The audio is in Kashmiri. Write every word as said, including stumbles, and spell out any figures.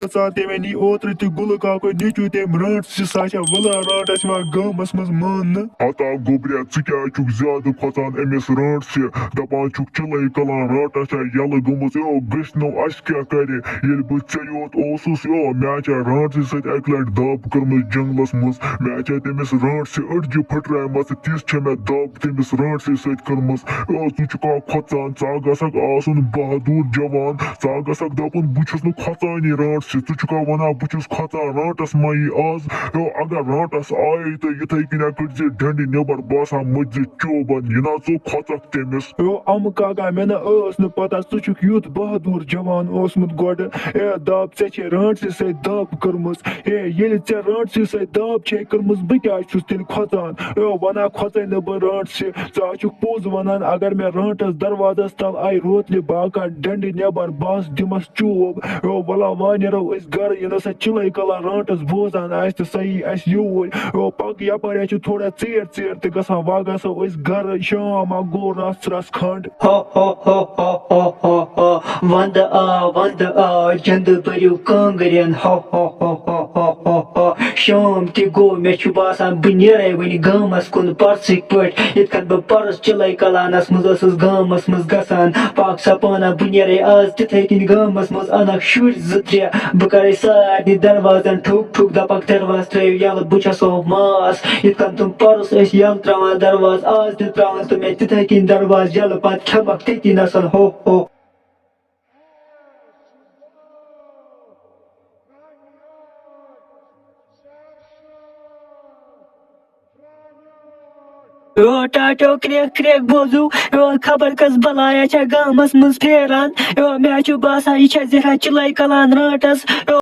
ژاو تٔمۍ نی اوترٕ تہِ گُلہٕ کاکو نیٚچوٗ تٔمۍ رانٛٹس، سُہ ہا چھا وَلان رانٛٹس یِوان گامَس منٛز ماننہٕ۔ ہتا گوٚبریا، ژٕ کیٛازِ چھُکھ زیادٕ کھۄژان أمِس رانٛٹس؟ دَپان چھُکھ چِلَے کَلان رانٛٹس چھا یَلہٕ گٔمٕژ؟ یو گٔژھۍ نو، اَسہِ کیٛاہ کَرِ؟ ییٚلہِ بہٕ ژےٚ یوت اوسُس، یو، مےٚ ہا چھا رانٛٹسٕے سۭتۍ اَکہِ لَٹہِ دَب کٔرمٕژ جنٛگلَس منٛز۔ مےٚ ہا چھا تٔمِس رانٛٹسہِ أڈجہِ پھٕٹرایمَژٕ، تِژھ چھےٚ مےٚ دَب تٔمِس رانٛٹسٕے سۭتۍ کٔرمٕژ۔ یو، ژٕ چھُکھا کھۄژان؟ ژٕ ہا گژھکھ آسُن بہادُر جوان۔ ژٕ ہا گژھکھ دَپُن، بہٕ چھُس نہٕ کھۄژانٕے رانٛٹسہِ۔ ژٕ چھُکھا وَنان، بہٕ چھُس کھۄژان؟ رانٛٹس ما یی آز؟ یو، اگر رانٛٹس آیے تہٕ یِتھَے کٔنۍ کٔڑۍ زِ ڈنٛڈِ نٮ۪بر، بہٕ ہسا مٔتھۍ زِ چوبن، یہِ نا ژٕ کھۄژکھ تٔمِس۔ یو، اَمہٕ کاکا، مےٚ نہ ٲس نہٕ پتہ ژٕ چھُکھ یُتھ بہادُر جوان اوسمُت گۄڈٕ۔ اے دَب، ژےٚ چھے رانٛٹسہِ سۭتۍ دَب کٔرمٕژ۔ ہے، ییٚلہِ ژےٚ رانٛٹسہِ سۭتۍ دَب چھے کٔرمٕژ، بہٕ کیٛازِ چھُس تیٚلہِ کھۄژان؟ یو، وَنا کھۄژے نہٕ بہٕ رانٛٹسہِ۔ ژٕ ہا چھُکھ پوٚز وَنان، اگر مےٚ رانٛٹس دروازس تل آیہِ روتلہِ، بہٕ ہا کَڑٕ ڈنٛڈِ نٮ۪بر، بہٕ ہس دِمس چوب۔ یو، وَلا وۄنۍ نیرو أسۍ گرٕ، یہِ نہ سا چِلَے کَلان رانٛٹس بوزان آسہِ تہٕ سۄ یی اَسہِ یوٗرۍ۔ یو، پَکھ یَپٲرۍ، اَسہِ چھُ تھوڑا ژیر ژیر تہِ گژھان، وۄنۍ گژھو أسۍ گرٕ، شام ہا گوٚو رَژھ رَژھ کھنٛڈ۔ ہا ہا ہا ہا ہا ہا ہا۔ وندٕ آو، وندٕ آو، جندٕ بٔرِو کانٛگرٮ۪ن۔ ہا ہا ہا ہا ہا ہا ہا۔ شام تہِ گوٚو، مےٚ چھُ باسان بہٕ نیرے وۄنۍ گامس کُن پرسٕکۍ پٲٹھۍ، یِتھ کٔنۍ بہٕ پرُس چِلَے کلانس منٛز ٲسٕس گامس منٛز گژھان۔ پاک سپانا، بہٕ نیرے آز تِتھے کٔنۍ گامس منٛز، انکھ شُرۍ زٕ ترٛےٚ، بہٕ کرے سارنٕے دروازن ٹھُک ٹھُک، دپکھ، دروازٕ ترٲیِو یلہٕ، بہٕ چھسو ماس۔ یِتھ کٔنۍ تِم پرُس ٲسۍ یلہٕ تراوان دروازٕ، آز تہِ تراون تِم مےٚ تِتھے کٔنۍ دروازٕ یلہٕ، پتہٕ کھٮ۪مکھ تٔتی نسن۔ ہو ہو۔ او ٹاٹو، کرٛیکھ کرٛیکھ بوزو۔ او، خبر کس بلایا چھا گامس منٛز پھیران۔ او، مےٚ چھُ باسان، یہِ چھا زہرا چِلَے کلان رانٛٹس۔ او،